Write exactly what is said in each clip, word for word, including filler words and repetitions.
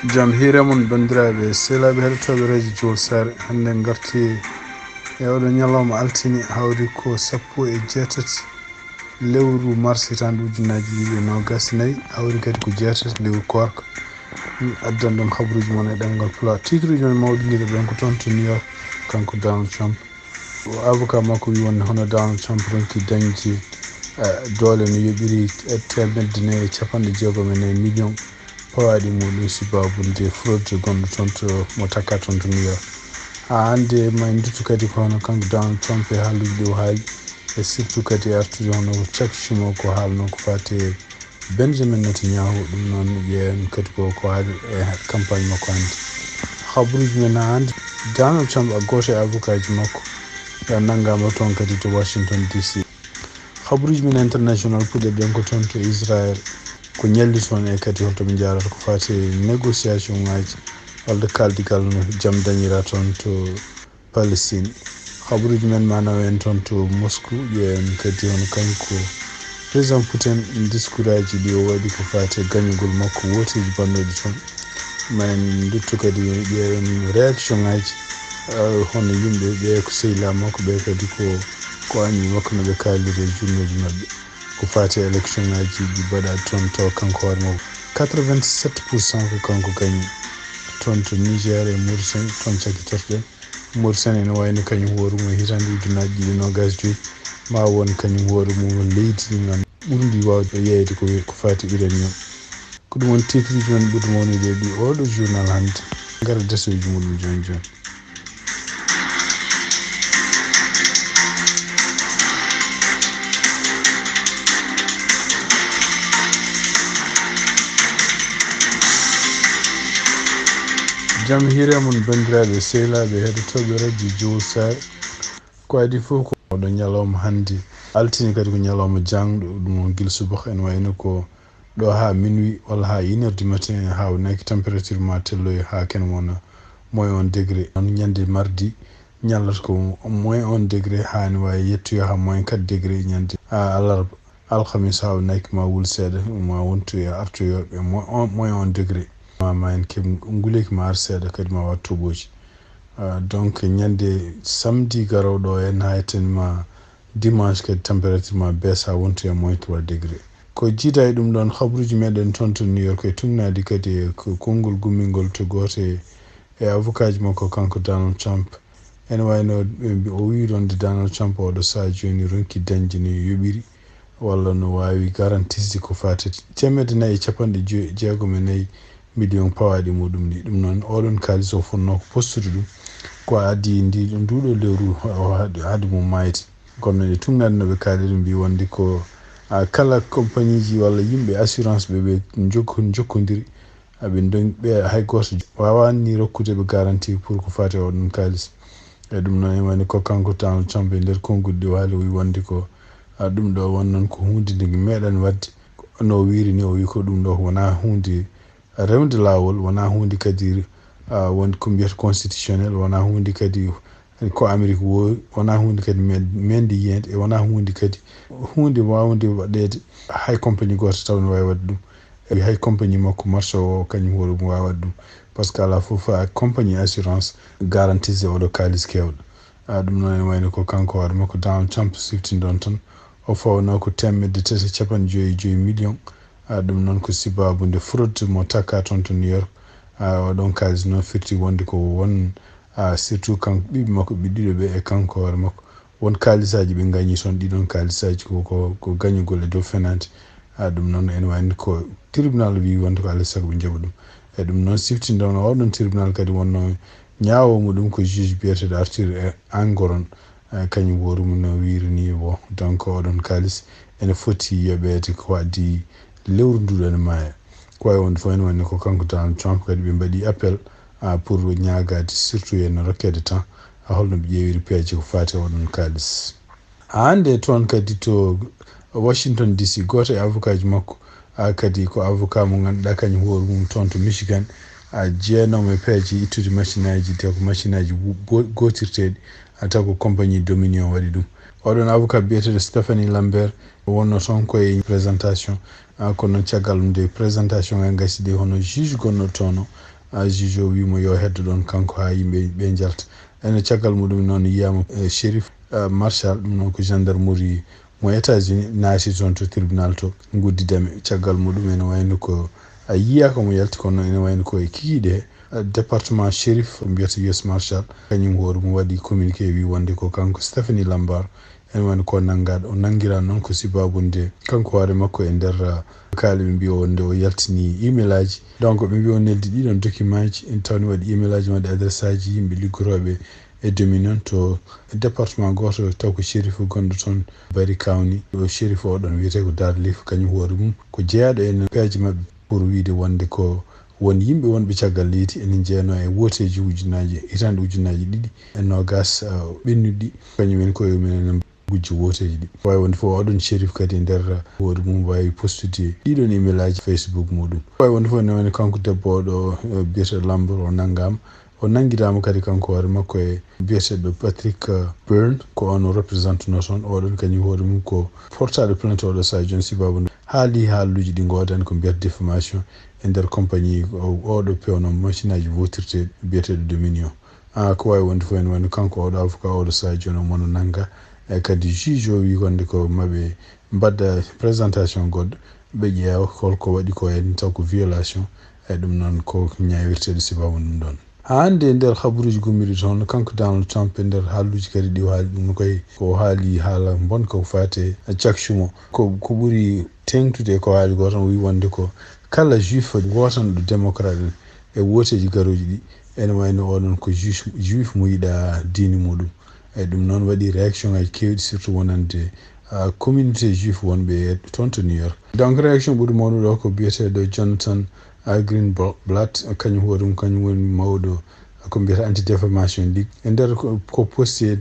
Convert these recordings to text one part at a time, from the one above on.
Jam hiire mon banndiraaɓe sehlaaɓe heɗotooɓe radio Jowol Saare. Hannde en ngarti e oɗo ñalawma altine, hawri ko sappo e jeetati lewru mars hitaande ujunnaji ɗiɗi e noogas e nayi, hawri kadi ko jeetati lewru koorka. Min addan ɗon habaruuji mon e ɗemngal pulaar. Titre uji men mawɗi ɗiɗo ɓen ko toon to New York, kanko Donald Trump. O avocat makko wi wonde hono Donald Trump ronki dañde, eh, doole no yoɓiri, eh, teemedde nayi e capanɗe jeegom e nayi million pawaaɗi muɗum sibaabu nde fraude gonɗo toon to, mo takka toon to New York. Haa hannde ma en nduttu kadi ko hono kanko Donald Trump e haalluuji ɗi o haali, e surtout kadi artude hono Chuck Schumer ko haalno ko faati e Benjamin Netanyahu, ɗum noon ƴeewen kadi ko, ko haali e campagne makko hannde. Habaruuji men haa hannde, Donald Trump e gooto e avocat ji makko, ɓe nanngaama toon kadi to Washington D C. Habaruuji men international puɗɗirɗen ko toon to Israël, ko ñalli toon e kadi holto ɓe njaarata ko faati e négociation ngaji walla kaaldigal no jam dañira toon to Palestine. Habaruuji men ma nawa en toon to Moscou, ƴeewen kadi hono kanko président Putin, discours aji ɗi o waɗi ko faati e gañugol makko wooteeji bannoɗi toon. Ma en nduttu kadi ƴeewen réaction ngaji, eh, hono yimɓe ɓe ko sehilaaɓe makko ɓe kadi ko, ko añɓe makko no ɓe kaaliri e journaux ji maɓɓe. Ko faati e élection ngaji ɗi mbaɗa toon to kanko hoore makko. Quatre-vingt-sept pour cent ko kanko gañi. Toon to Niger e Mauritanie, toon cakkitorɗen. Mauritanie ene wayno kañum hoore mum e hitaande ujunnaji ɗiɗi e noogas e joyi, ma won kañum hoore mum leydi ndi nganndu-, ɓurndi waawde yeeyde ko, ko faati uranium. Ko ɗum woni titre uji men ɓurɗi mawnude e ɗi oɗo journal hannde. Ngara desoji muɗum jooni jooni. Jam hiire mon banndiraaɓe sehlaaɓe heɗotooɓe radio Jowol Saare. Ko adii fof ko oɗo ñalawma hannde. Altine kadi ko ñalawma jaŋɗo, ɗum noon gila subaka ene wayno ko ɗo haa minuit walla haa une heure du matin, haa wonaki température ma telloy haa kene wona moins un degré. Noon ñande mardi ñallata ko moins un degré, haa ne waawi yettoyo haa moins quatre degré ñande, a, alarba. Alhamis haa wonaki ma wul seeɗa, ma wontu e artoyo e moins un, moins un degré. Ma, ma en keɓ nguleyki ma ar seeɗa, kadi ma waɗ toɓooji. Ah, donc, ñande samedi garooɗo en, haa etten ma dimanche kadi température ma baisse haa wontu e moins trois degré. Ko jiida e ɗum ɗoon habaruuji meɗen toon to New York e tuugnaade kadi e ko-, konngol gummingol to gooto e, e avocat ji makko kanko Donald Trump. Ene wayno ɓe mbi-, o wii ɗoon nde Donald Trump oɗo sahaa jooni ronki dañde no yoɓiri walla no waawi garantisde ko faati teemedde nayi e capanɗe joy-, jeegom e nayi million pawaaɗi muɗum ɗi. Ɗum noon, oɗon kaalis o fotnoo ko postude ɗum, ko adii ndi, nduuɗo lewru o haade, haade mum maayde. Kono noon e tuugnaade no ɓe kaaliri mbi wonde ko, a, kala compagnie ji walla yimɓe assurance ɓe, ɓe jokko-, jokkondiri, a, ɓe ndon-, ɓe hay gooto waawaani rokkude ɓe garantie pour ko faati e oɗon kaalis. E ɗum noon, e woni ko kanko Donald Trump e nder konngol ɗi o haali, o wi wonde ko, a, ɗum ɗo won noon ko huunde nde meeɗan waɗde. No o wiiri ni, o wi ko ɗum ɗo wonaa huunde rewde laawol, wonaa huunde kadi, a, won ko mbiyata constitutionnel, wonaa huunde kadi ko Amérique woowi, wonaa huunde kadi men-, meeɗde yiyeede, e wonaa huunde kadi, huunde waawnde waɗeede hay compagnie gooto taw ne waawi waɗde ɗum. E hay compagnie makko marché o kañum hoore mum waawi waɗde ɗum. Par ce que alaa fof, a, compagnie assurance garantise oɗo kaalis keewɗo. A, ɗum noon ene wayno ko kanko hoore makko Donald Trump sifti ɗoon tan. O fawnoo ko teemedde tati e capanɗe joy e joy million. A, ɗum noon ko sibaabu nde fraude mo takka toon to New York. A, oɗon kaalis noon firti wonde ko won, a, surtout kanko ɓiɓɓe makko ɓe ɗiɗo ɓe e kanko hoore makko. Won kaalisaaji ɓe ngañi toon, ɗiɗon kaalisaaji ko, ko, ko gañugol e dow fenaande. A, ɗum noon ene wayno ko tribunal wi wonde ko alaa e sago ɓe njaɓa ɗum. E ɗum noon sifti ɗoon oɗon tribunal kadi wonno ñaawo muɗum ko juge biyeteeɗo Arthur Engoron. Eh, kañum hoore mum no wiiri ni, bon, donc oɗon kaalis ene foti yoɓeede ko adii lewru ndu ɗo ene maaya. Ko wayi wonde fof ene wayno ko kanko Donald Trump kadi ɓe mbaɗi appel, ah, pour ñaagaade surtout ene rokkeede temps, ah, holno ɓe ƴeewiri peeje ko faati e oɗon kaalis. Ah, hannde toon kadi to Washington D C, gooto e avocat ji makko, ah, kadi ko avocat mo ngannduɗaa kañum hoore mum toon to Michigan, ah, jeenoomo e peeje ittude machine aji, te ko machine aji wo-, bo-, gootirteeɗi, ah, taw ko compagnie Dominion waɗi ɗum. Oɗon avocat biyeteeɗo Stephanie Lambert wonno toon koye présentation. Ah, kono noon caggal ɗum de présentation ngal gasi de, hono juge gonno toon o, ah, juge o wiimo yo heddo ɗoon kanko haa yimɓe ɓe njalta. Ene caggal muɗum noon yiyaama, eh, Shérif, ah, Marshall, ɗum noon ko gendarmerie mo États-Unis, naati toon to tribunal to nguddidami. Caggal muɗum ene wayno ko a yiyaaka mo yalti, kono ene wayno ko e kikiiɗe he, ah, département Shérif mbiyata U S Marshall, kañum hoore mum waɗi communiqué, wi wonde ko kanko Stephanie Lambert, ene wayno ko nanngaaɗo. O nanngiraa noon ko sibaabu nde kanko hoore makko e nder, ah, kaali ɓe mbiya wonde o yaltini email aji. Donc ɓe mbiya o neldi ɗiɗon document ji, en tawni waɗi email aji, waɗi adresse aji yimɓe liggotooɓe e Dominion to département gooto, taw ko Shérif gonɗo toon Bari County. O Shérif o ɗon wiyetee ko Darlif, kañum hoore mum ko jeyaaɗo e peeje maɓɓe pour wiyde wonde ko won yimɓe wonɓe caggal leydi ene njeyanoo e wooteeji ujunnaaji, hitaande ujunnaaji ɗiɗi e noogaas, ah, ɓennuɗi, kañum en koye mum en gujjo wooteeji ɗi. Waawi wonde fof oɗon Shérif kadi e nder hoore mum waawi postude ɗiɗon email aji Facebook muɗum. Waawi wonde fof ne woni kanko debbo oɗo, eh, biyeteeɗo Lambert o nanngaama. O nanngiraama kadi kanko hoore makko e biyeteeɗo Patrick, eh, Byrne, ko on o représenté no toon. Oɗon kañum hoore mum ko portaaɗo plainte oɗo sahaa jooni sibaabu nde haali haaluuji ɗi ngoodani ko mbiyata diffamation e nder compagnie o-, oɗo pewno machine aji vootirteeɗi biyeteeɗo Dominion. Ah, ko waawi wonde fof ene wayno kanko oɗo avocat oɗo sahaa jooni o mono nannga. E kadi juge o wi wonde ko maɓe mbadda présentation goɗɗo, ɓe ƴeewa holko waɗi ko en taw ko violation. E ɗum noon ko ñaawirteeɗo sibaabu ɗum ɗoon. Haa hannde e nder habaruuji gummiɗi toon, kanko Donald Trump e nder haaluuji kadi ɗi o haali ɗum no koye ko o haali haala bonka ko faate Chuck Schumer. Ko, ko ɓuri teeŋtude ko haali ko tan o wi wonde ko kala juif gootanɗo démocrate en e wooteeji garooji ɗi, ene wayno oɗon ko juif, juif mo yiɗa diini muɗum. E ɗum noon waɗi réaction ngaji keewɗi, surtout wonande, ah, communauté juif wonɓe e toon to New York. Donc réaction ɓuri mawɗo ɗo ko biyeteeɗo Jonathan, ah, Greenblatt, kañum hoore mum, kañum woni mawɗo ko mbiyata Anti Defamation League. E nder ko, ko posti e,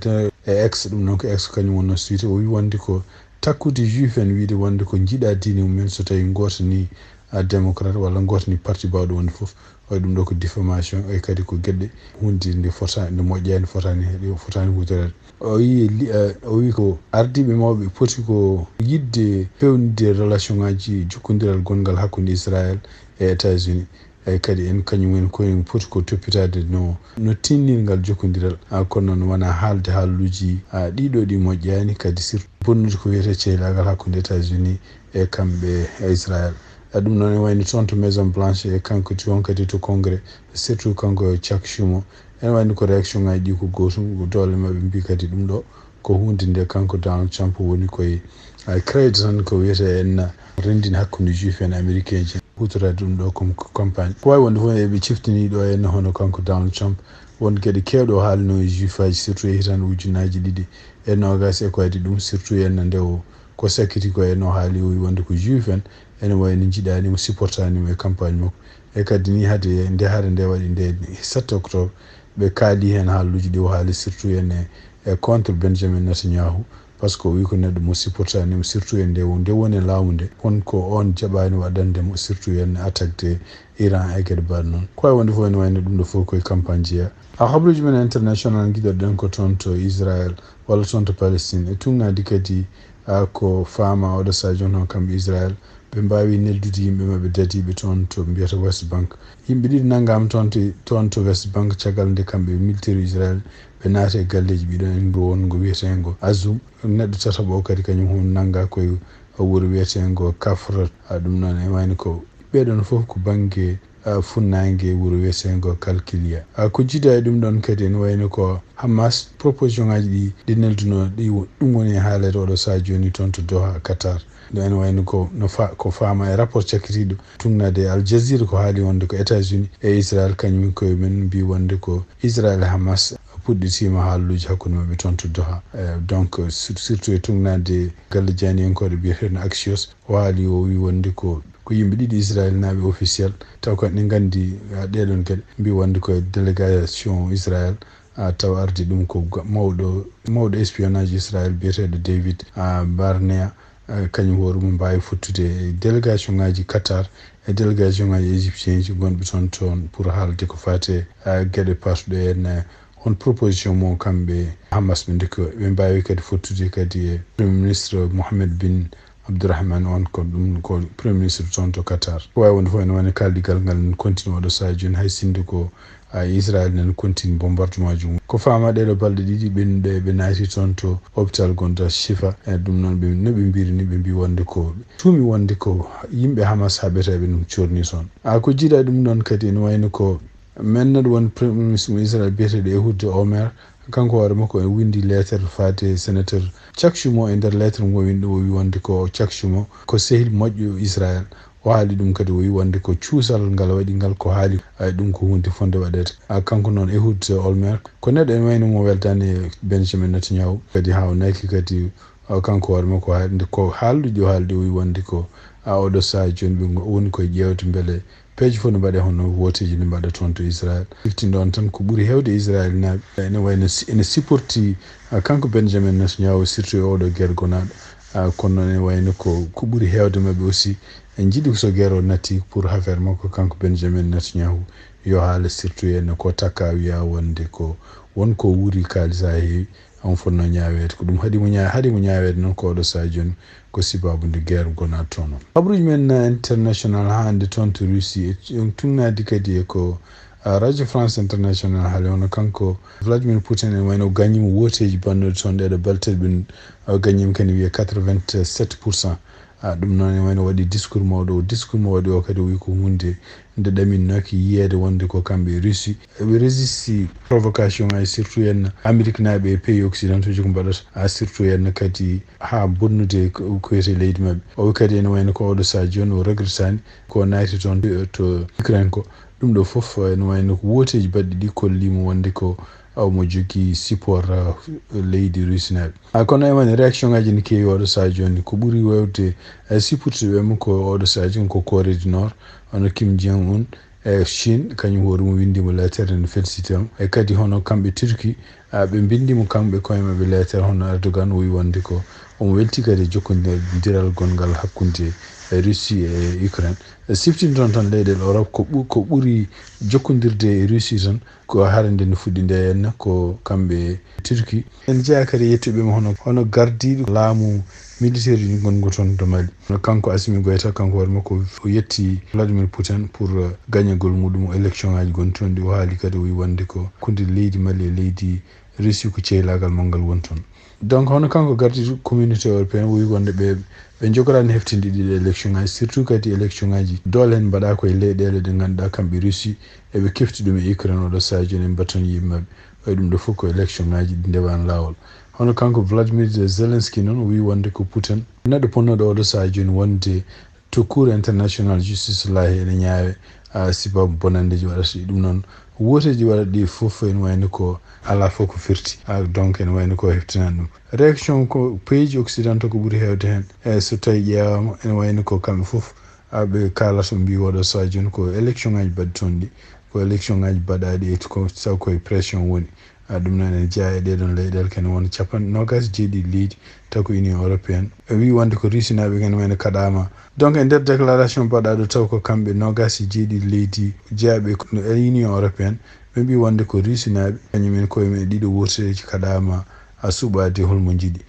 e X, ɗum noon ko X, kañum wonno suite, o wi wonde ko takkude juif en wiide wonde ko jiɗa diine mumen so tawi gootani, ah, démocrate walla gootani parti bawɗo wonde fof. O wi ɗum ɗo ko diffamation, o wi kadi ko geɗe hunde nde fota, nde moƴƴani, fotani, fotaani hutorede. O wi li-, eh, o wi ko ardiiɓe mawɓe poti ko yiɗde fewnitde relation ngaji jokkondiral gonngal hakkunde Israël e États-Unis. Eeyi, kadi en kañum en koye poti ko toppitaade no, no tinnirngal jokkondiral, ah, kono noon wona haalde haaluuji, ah, ɗiɗo ɗi moƴƴaani, kadi surtout bonnude ko wiyetee cehlaagal hakkunde États-Unis e kamɓe e Israël. Ah, ɗum noon ene wayno toon to Maison Blanche e kanko toon kadi to Congrès, surtout kanko Chuck Schumer. Ene wayno ko réaction ngaji ɗi ko gootum, ko doole maɓɓe mbii kadi ɗum ɗo ko huunde nde kanko Donald Trump woni koye, ah, créde tan ko wiyetee en renndin hakkunde juif en américain ji, huutoraade ɗum ɗo comme campagne. Ko waawi wonde fof eɓe ciftini ɗo en hono kanko Donald Trump, won geɗe keewɗe o haalno e juif aji, surtout e hitaande ujunnaaji ɗiɗi e noogaas e ko wayi ɗum, surtout en nde o ko sakkiti ko en o haali, o wi wonde ko juif en ene wayno jiɗaani mo, supportaani mo e campagne makko. E kadi ni hade nde hare nde waɗi nde sept octobre, ɓe kaali heen haaluuji ɗi o haali, surtout en e, e contre Benjamin Netanyahu, par ce que o wi ko neɗɗo mo supportaani mo, surtout en nde won, nde woni e laamu nde, kono ko on jaɓaani waɗande mo, surtout en attaque de Iran e geɗe mbaɗ noon. Ko wawi wonde fof ene wayno ɗum ɗo fof koye campagne jeeya. A habaruuji men international giɗoɗen ko toon to Israël walla toon to Palestine. E tuŋŋaade kadi, a, ko faama oɗo sadio noon kamɓe Israël, ɓe mbaawi neldude yimɓe maɓɓe dadiiɓe toon to mbiyata West Bank. Yimɓe ɗiɗi nanngaama toon to, toon to West Bank caggal nde kamɓe militaire Israël ɓe naati e galleeji ɓiɗo en ngo wonngo wiyeteengo Azum. Neɗɗo tataɓo o kadi kañum hon nannga koye wuro wiyeteengo Kafr. A, ɗum noon e wayno ko ɓeɗon fof ko bannge, a, funnaange wuro wiyeteengo Kalkiliya. A, ko jiida e ɗum ɗon kadi ene wayno ko Hamas proposition ngaji ɗi, ɗi nelduno ɗi wo-, ɗum woni e haaleede oɗo sahaa jooni toon to Doha, Qatar. Ɗo ene wayno ko no fa-, ko faama e rapport cakkitiiɗo tuŋnaade e Al Jazeera ko haali wonde ko États-Unis e Israël kañum koye men mbii wonde ko Israël e Hamas puɗɗitiima haaluuji hakkunde maɓɓe toon to Doha. Eh, donc, sur-, surtout e tuŋnaade galle jayniyankooɗo biyeteeɗo Axios, o haali o wi wonde ko, ko yimɓe ɗiɗi Israël naaɓe officiel, taw ko ne nganndi, ah, ɗeɗon geɗe, mbii wonde ko délégation Israël, ah, taw ardi ɗum ko ga-, mawɗo, mawɗo espionnage Israël biyeteeɗo David, ah, Barnea, ah, kañum hoore mum mbaawi fottude e délégation ngaji Qatar e délégation ngaji égyptien ji gonɓe toon, toon pour haalde ko faati e, ah, geɗe paatuɗe en, eh, on proposition mo kamɓe Hamas ɓe ndikko, ɓe mbaawi kadi fottude kadi e Premier Ministre Mohammed bin Abdourahmane on, ko ɗum ko Premier Ministre toon to Qatar. Ko waawi wonde fof ene wayno kaaldigal ngal ne continue oɗo sahaa jooni, hay sinno ko a Israel nen continue bombardement ji mum. Ko faama ɗeɗo balɗe ɗiɗi ɓennuɗe ɓe naati toon to hôpital gonɗo Shifa. E ɗum noon ɓe, no ɓe mbiri ni, ɓe mbi wonde ko, tuumi wonde ko yimɓe Hamas haɓeteeɓe ɗum corni toon. A ko jiiɗa ɗum noon kadi ene wayno ko men noon won Premier Ministre mo Israel biyeteeɗo Ehud Olmert, kanko hoore makko o windi lettre faade sénateur Chuck Schumer. E nder lettre mo windi o wi wonde ko Chuck Schumer ko sehil moƴƴo Israel. O haali ɗum kadi, o wi wonde ko cuusal ngal waɗi ngal, ko haali ay ɗum ko huunde fonde waɗeede. A kanko noon Ehud Olmert ko neɗɗo ene wayno mo weltaani e Benjamin Netanyahu, kadi haa o naki kadi, a kanko hoore makko haalde ko haaldude o haaldi o wi wonde ko a oɗo sahaa jooni ɓe ngo-, woni koye ƴeewde mbele peeje fof no mbaɗe hono wooteeji no mbaɗa toon to Israel. Siftin ɗoon tan ko ɓuri heewde Israel naaɓe ene wayno si-, ene supporti a kanko Benjamin Netanyahu, surtout e oɗo guerre gonaaɗo. A kono noon ene wayno ko, ko ɓuri heewde maɓɓe aussi en njiɗi so guerre o natti pour affaire makko kanko Benjamin Netanyahu yo haala, surtout en ko takka wiya wonde ko won ko wuuri kaalis haa heewi, on fotno ñaaweede. Ko ɗum haɗi mo ñaa-, haɗi mo ñaaweede noon ko oɗo sahaa jooni ko sababu nde guerre gonaaɗo toon o. Kabaruuji men international haa hannde toon to Russie, e on tunnaade kadi e ko, a, Radio France International haali hono kanko Vladimir Putin ene wayno gañiima wooteeji baɗnooɗi toon ɗeeɗo balɗe tati ɓen, a, gañiima kadi wiye quatre-vingt-sept pour cent. A, ɗum noon ene wayno waɗi discours mawɗo o. Discours mo waɗi o kadi o wi ko huunde nde ɗaminnoki yiyeede wonde ko kamɓe e Russie eɓe résisti provocation ay, surtout en Amérique naaɓe e pays occidentaux ji ko mbaɗata, a, surtout en kadi haa bonnude ko, ko wiyetee leydi maɓɓe. O wi kadi ene wayno ko oɗo sahaa jooni o regrettaani ko naati toon to Ukraine ko. Ɗum ɗo fof ene wayno ko wooteeji baɗɗi ɗi kolliima wonde ko omo jogii support, a, leydi Russie naaɓe. A, kono ene wayno réaction ngaji ne keewi oɗo sahaa jooni. Ko ɓuri wewde, a, sipportuɓe mo ko oɗo sahaa jooni ko Corée du Nord, hono Kim Jong Un, e Chine, kañum hoore mum winndi mo lettre ene félicité mo. E kadi hono kamɓe Turquie, a, ɓe mbinndi mo kamɓe koye maɓɓe lettre, hono Erdogan o wi wonde ko omo welti kadi e jokkondiral gongal hakkunde, e, Russie e Ukraine. E siftinton tan leyɗeele Europe ko ɓu-, ko ɓuri jokkondirde e Russie tan ko hare nde no fuɗɗi nde henna ko kamɓe Turquie. En jeyaa kadi e yettuɓe mo hono, hono gardiiɗo laamu militaire uji gonɗo toon to Mali. Hono kanko Assimi Goïta, kanko hoore makko o yetti Vladimir Putin pour, eh, gañagol muɗum élection ngaji gonɗi toon ɗi. O haali kadi, o wi wonde ko hakkunde leydi Mali e leydi Russie ko ceylaagal manngal woni toon. Donc hono kanko gardiiɗo communauté européenne o wi wonde ɓe, ɓe njogoraani heftinde ɗiɗo élection ngaji, surtout kadi élection ngaji doole heen mbaɗa ko e leyɗeele ɗe ngannduɗaa kamɓe Russie eɓe kefti ɗum e Ukraine oɗo sahaa jooni en mbatton yimɓe maɓɓe. Wayi ɗum ɗo fof ko élection ngaji ɗi ndewaani laawol. Hono kanko Vladimir Zelensky noon o wi wonde ko Putin neɗɗo ponnoɗo oɗo sahaa jooni wonde to Cour international justice laahi ene ñaawe, a, sibabu bonanndeeji waɗata ɗi. Ɗum noon wooteeji waɗata ɗi fof ene wayno ko alaa fof ko firti. A, donc ene wayno ko heftinan ɗum. Réaction ko pays ji occidentaux ko ɓuri heewde heen. E so tawi ƴeewaama ene wayno ko kamɓe fof, a, ɓe kaalata mbi oɗo sahaa jooni ko élection ngaji baɗɗi toon ɗi, ko élection ngaji baɗaaɗi e ko taw koye pression woni. A, ɗum noon ene jeyaa e ɗee ɗoon leyɗeele kene won capanɗe noogaas e jeeɗiɗi leydi taw ko Union européenne. E wi wonde ko Russie naaɓe kene wayno kaɗaama. Donc e nder déclaration baɗaaɗo taw ko kamɓe noogaas e jeeɗiɗi leydi jeyaaɓe ko e Union européenne, ɓe mbi wonde ko Russie naaɓe kañum en koye mumen ɗiɗo wooteeji kaɗaama a suɓaade holmo njiɗi.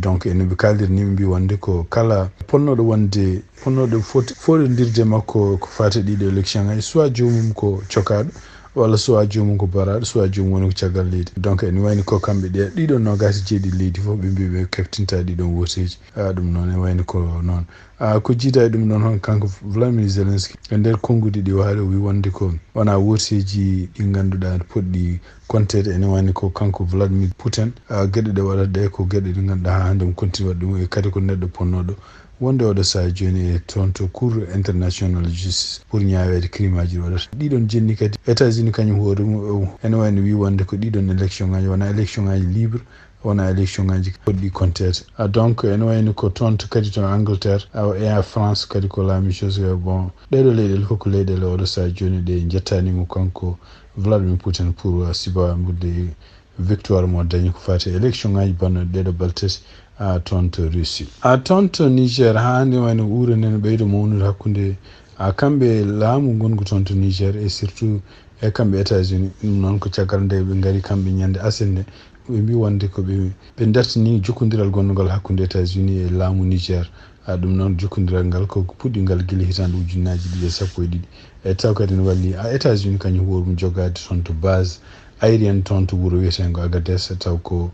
Donc, e no ɓe kaaliri ni, ɓe mbi wonde ko kala ponnoɗo wonde, ponnoɗo foti foɗondirde makko ko fati ɗiɗo élection ngaji, soit joomum ko cokaaɗo, walla soit joomum ko baraaɗo, soit joomum woni ko caggal leydi. Donc, ene wayni ko kamɓe ɗe ɗiɗo noogaas e jeeɗiɗi leydi fof, ɓe mbi ɓe keftinta ɗiɗon wooteeji. A, ɗum noon, e wayni ko noon. A, ko jiida e ɗum noon, hon kanko Vladimir Zelensky, e nder konnguɗi ɗi waali, o wi wonde ko wona wooteeji ɗi ngannduɗaa poɗɗi konteede, ene wayni ko kanko Vladimir Putin, a, geɗe ɗe waɗata ɗe ko geɗe ɗe ngannduɗaa haa hannde omo continue waɗde ɗum, e kadi ko neɗɗo ponnoɗo wonde oɗo sahaa jooni e toon to Cour international justice pour ñaaweede crime aji ɗi waɗata. Ɗiɗon jenni kadi États-Unis kañum hoore mum, o, ene wayno wi wonde ko ɗiɗon élection ngaji, wona élection ngaji libre, wona élection ngaji poɗɗi konteede. A, donc, ene wayno ko toon to kadi to Angleterre, a, e a France kadi ko la même chose. Bon, ɗeɗo leyɗeele fof ko leyɗeele oɗo sahaa jooni ɗe njettani mo kanko Vladimir Putin pour, a, sibabude victoire mo dañi ko fati élection ngaji bannoɗi ɗeɗo balɗe tati, a, toon to Russie. A, toon to Niger, haa hannde wayno uure nden ɓeydo mawnude hakkunde A kamɓe laamu ngongu toon to Niger e surtout e kamɓe États-Unis, ɗum noon ko caggal nde ɓe ngari kamɓe ñande aset nde, ɓe mbi wonde ko ɓe, ɓe dartini jokkondiral gonngal hakkunde États-Unis e laamu Niger. A ɗum noon jokkondiral ngal ko puɗɗingal gila hitaande ujunnaaji ɗiɗi e sappo e ɗiɗi. E taw kadi ne walli a États-Unis kañum hoore mum jogaade toon to base aérienne toon to wuro wiyeteengo Agadez, taw ko,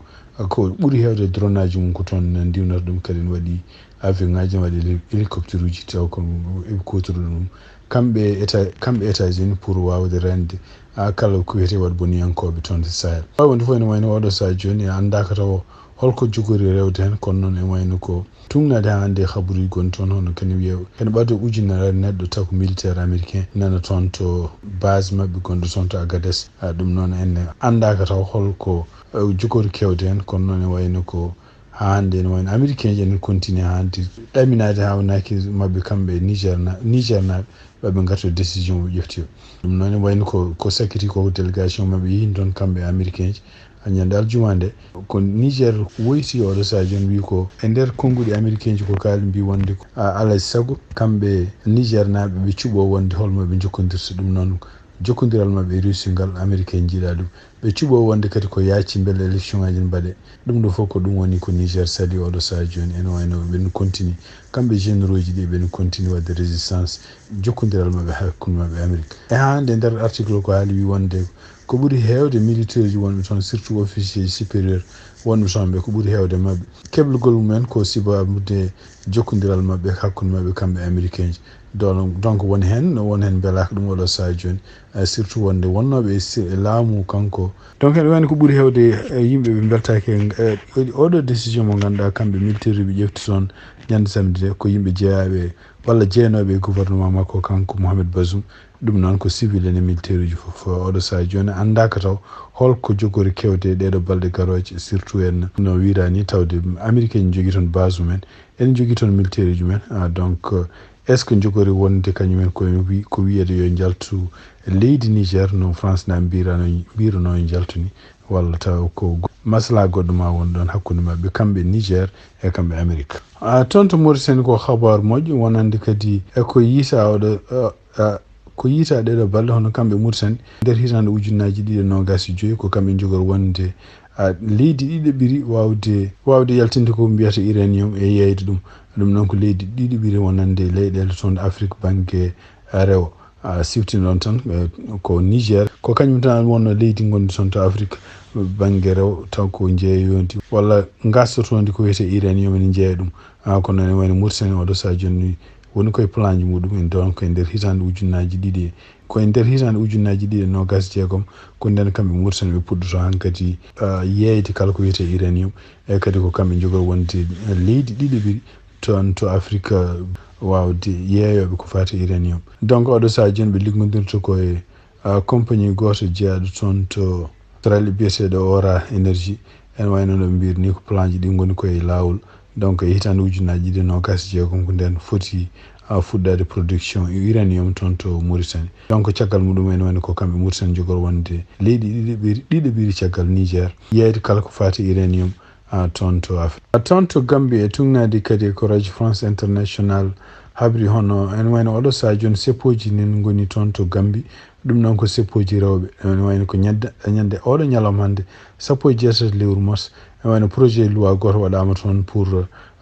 ko ɓuri heewde drone aji mum ko toon ndiwnata ɗum, kadi ne waɗi avion ngaji, ne waɗi héli-, hélicoptère uji, taw ko eɓe kuutora ɗum. Kamɓe Éta-, kamɓe États-Unis pour waawde rende a kala ko wiyetee waɗ boniyankooɓe toon to Sahel. Waawi wonde fof ene wayno oɗo sahaa jooni e anndaaka taw holko jogori rewde heen, kono noon e wayno ko tuugnaade haa hannde e habaruuji gonɗi toon, hono kene wiyee ene ɓadoo ujunere neɗɗo taw ko militaire américain nana toon to base maɓɓe gonɗo toon to Agadez. A, ɗum noon en anndaaka taw holko, eh, jogori kewde heen, kono noon e wayno ko haa hannde ene wayno américain ji ene continue haa hannde ɗaminaade haa wonaki maɓɓe kamɓe Niger na-, Niger naaɓe ɓe ɓe ngarta décision ɓe ƴefti o. Ɗum noon ne wayno ko, ko sakkiti ko délégation maɓɓe yehi toon kamɓe américain ji. A ñande aljuma nde, ko Niger woyti oɗo sahaa jooni wi ko e nder konnguɗi américain ji ko kaali mbi wonde ko, a, alaa e sago kamɓe Niger naaɓe ɓe cuɓo wonde holmo ɓe jokkondirta. Ɗum noon jokkondiral maɓɓe e Russie ngal américain jiiɗa ɗum. Ɓe cuɓo wonde kadi ko yaaci mbele élection ngaji ne mbaɗe. Ɗum ɗo fof ko ɗum woni ko Niger sali oɗo sahaa jooni. Ene wayno ɓen continue, kamɓe généraux ji ɗi ɓen continue waɗde résistance, jokkondiral maɓɓe hakkunde maɓɓe Amérique. E haa hannde e nder article ko haali wi wonde ko ɓuri heewde militaire ji wonɓe toon, surtout officier supérieur wonɓe toon ɓe, ko ɓuri heewde maɓɓe keblugol mumen ko sibabude jokkondiral maɓɓe hakkunde maɓɓe kamɓe américain ji. Donc, donc won heen, won heen mbelaaka ɗum oɗo sahaa jooni. Eh, surtout wonde wonnooɓe e si-, e laamu kanko. Donc eɗen wayno ko ɓuri heewde, eh, yimɓe ɓe mbeltaaki e, eh, oɗo décision mo ngannduɗaa kamɓe militaire ɓe ƴefti toon ñande samedi nde, ko yimɓe jeyaaɓe walla jeyanooɓe e gouvernement makko kanko Mohamed Bazoum. Ɗum noon ko civil en e militaire uji fof. Oɗo sahaa jooni anndaaka taw holko jogori kewde e ɗeeɗo balɗe garooje, surtout en no wiiraa ni tawde américain en jogii toon base mumen, en jogii toon militaire uji men. Ah, donc, eh, est-ce que jogori wonde kañumen ko wi-, ko wiyede yo njaltu leydi Niger no France na mbirano, mbirano yo njaltu ni, walla taw ko go-, maslaa goɗɗo ma won ɗoon hakkunde maɓɓe kamɓe Niger e kamɓe Amérique? Ah, toon to Mauritanie ko habaru moƴƴo wonande kadi e ko yiita oɗo, ah, ah, ko yiita ɗeeɗo balɗe hono kamɓe Mauritanie nder hitaande ujunnaaji ɗiɗi e noogaas e joyi ko kamɓe jogori wonde, ah, leydi ɗiɗaɓiri waawde, waawde yaltinde ko mbiyata uranium e yeeyde ɗum. Ɗum noon ko leydi ɗiɗaɓiri wonande leyɗeele toon Afrique bannge, ah, rewo. Ah, siftinoɗon tan, eh, ko Niger, ko kañum tan wonno leydi ngonndi toon to Afrique bannge rewo taw ko njeeyondi walla ngastotondi ko wiyetee uranium ene njeeya ɗum. Ah, kono ene wayno Mauritanie oɗo sahaa jooni woni koye plan ji muɗum en, donc e nder hitaande ujunnaaji ɗiɗi, ko e nder hitaande ujunnaaji ɗiɗi e noogaas e jeegom, ko nden kamɓe Mauritanie ɓe puɗɗoto hankadi, ah, yeeyde kala ko wiyetee uranium, e kadi ko kamɓe njogori wonde leydi ɗiɗaɓiri toon to Afrique, ah, waawde yeeyooɓe ko faati uranium. Donc oɗo sahaa jooni ɓe liggondirta ko e, ah, compagnie gooto jeyaaɗo toon to Australie biyeteeɗo Aura Energy. Ene wayno no ɓe mbiri ni ko plan ji ɗi ngoni koye laawol. Donc e hitaande ujunnaaji ɗiɗi e noogaas e jeegom ko nden foti, ah, fuɗɗaade production uranium toon to Mauritanie. Donc caggal muɗum ene wayno ko kamɓe Mauritanie jogori wonde leydi ɗiɗaɓiri, ɗiɗaɓiri caggal Niger yeeyde kala ko faati uranium, ah, toon to Afrique. Ah, toon to Gambie e tuugnaade kadi ko Radio France International habri hono ene wayno oɗo sahaa jooni seppooji nen ngoni toon to Gambie. Ɗum noon ko seppooji rewɓe. Ene wayno ko ñande, ñande oɗo ñalawma hannde, sappo e jeetati lewru mars, ene wayno projet de loi gooto waɗaama toon pour,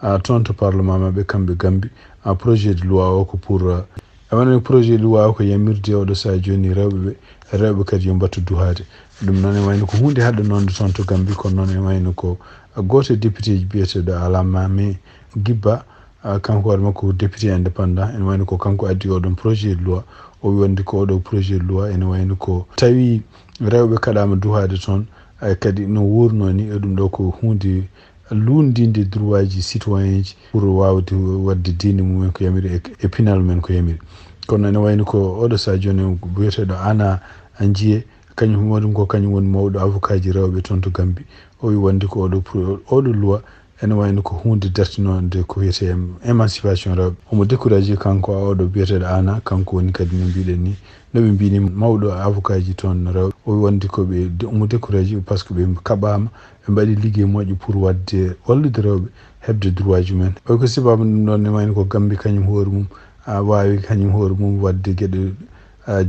ah, toon to parlement maɓɓe kamɓe Gambie. Ah, projet de loi o ko pour, ah, ene wayno projet de loi o ko yamirde oɗo sahaa jooni rewɓe ɓe, rewɓe kadi yo mbattu duhaade. Ɗum noon ene wayno ko huunde haɗɗo noon toon to Gambie, kono noon ene wayno ko gooto e député ji biyeteeɗo Alamami Gibba, ah, kanko hoore makko ko député indépendant, ene wayno ko kanko addi oɗon projet de loi. O wi wonde ko oɗo projet de loi ene wayno ko tawi rewɓe kaɗaama duhaade toon, ay kadi no wuurno ni, e ɗum ɗo ko huunde luunndinde droit ji citoyen ji pour waawde waɗde diine mumen ko yamiri e, e pinal men ko yamiri. Kono ene wayno ko oɗo sahaa jooni biyeteeɗo Ana Anjiye, kañum woni ko kañum woni mawɗo avocat ji rewɓe toon to Gambie. O wi wonde ko oɗo pro-, oɗo loi ene wayno ko huunde dartinoonde ko wiyetee em-, émancipation rewɓe. Omo découragé kanko oɗo biyeteeɗo Ana, kanko woni kadi no mbiɗen ni, no ɓe mbini mawɗo avocat ji toon rewɓe. O wi wonde ko ɓe, omo découragé par ce que ɓe kaɓaama, ɓe mbaɗi liggey moƴƴo pour waɗde wallude rewɓe heɓde droit ji mumen. O wi ko sababu ɗum ɗoon ne wayno ko Gambie kañum hoore mum a waawi kañum hoore mum waɗde geɗe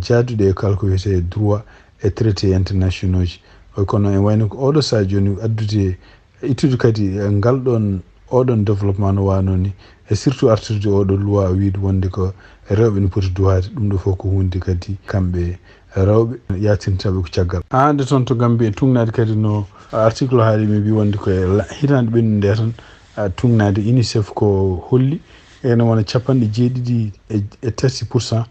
jaaduɗe e kala ko wiyetee droit e traité internationaux ji. Kono en wayno ko oɗo saha jooni addude ittude kadi ngal ɗon oɗon développement no waano ni, e surtout artirde oɗo loi wiide wonde ko rewɓe no poti duwaade. Ɗum ɗo fof ko hunde kadi kamɓe rewɓe yaatintaɓe ko caggal. Haa nde toon to Gambie e tugnaade kadi no article haali mi mbi wonde ko e hitande ɓennunde tan, tugnaade unicef ko holli ene wona capanɗe jeeɗiɗi e tati pour cent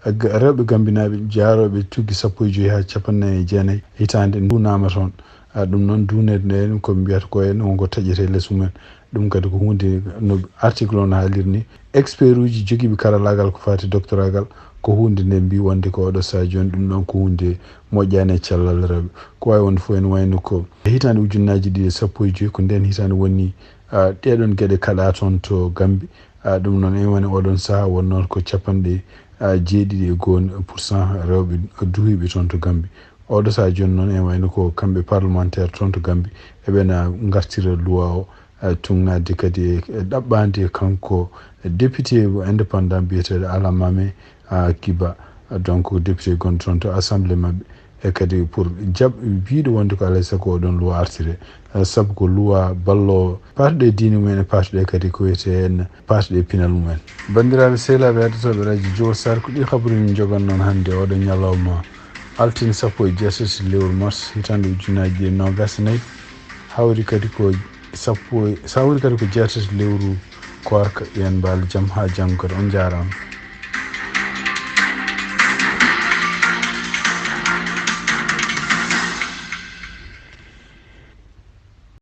rewɓe gambinaaɓe jaarooɓe tuggi sappo e joyi haa capannayyi e jeenayi hitaande nduunaama toon. Ɗum noon duuneede nde ko mbiyata ko en wonko taƴete les mumen. Ɗum kadi ko hunde no article on haaliri ni, expert uji jogiiɓe karallaagal ko faati doctoragal ko hunde nde mbi wonde ko oɗo saha jooni ɗum ɗon ko hunde moƴƴaani e cellal rewɓe. Ko waawi wonde fof ene wayno ko hitaande ujunnaaji ɗiɗi e sappo e joyi ko nden hitaande woni ɗeɗon geɗe kaɗa toon to Gambi. Ɗum noon en woni oɗon saha wonnoon ko capanɗe jeeɗiɗi e goonga pour cent rewɓe duhiiɓe toon to Gambi. Oɗo saha jooni noon en wayno ko kamɓe parlementaire toon to Gambi eɓena ngartira loi o, tugnaade kadi e ɗaɓɓaande kanko député indépendant biyeteeɗo Alamame Kiba, donc député gonɗo toon to assemblée maɓɓe, e kadi pour jaɓ wiide wonde ko alay sago oɗon loi artire, sabu ko loi ballo parɗe diine mumen e parɗe kadi ko wiyete en parɗe pinal mumen. Banndiraaɓe sehlaaɓe heɗotooɓe radio Jowol Sar, ko ɗi kabaruuji min njogan noon hannde oɗo ñalawma altine sappo e jeetati lewru mars hitaande ujunnaaji ɗiɗi e noogas e nayi, hawri kadi ko sappo e- hawri kadi ko jeetati lewru koorka. Yo en mbaal jam haa janngo kadi, on njaaraama.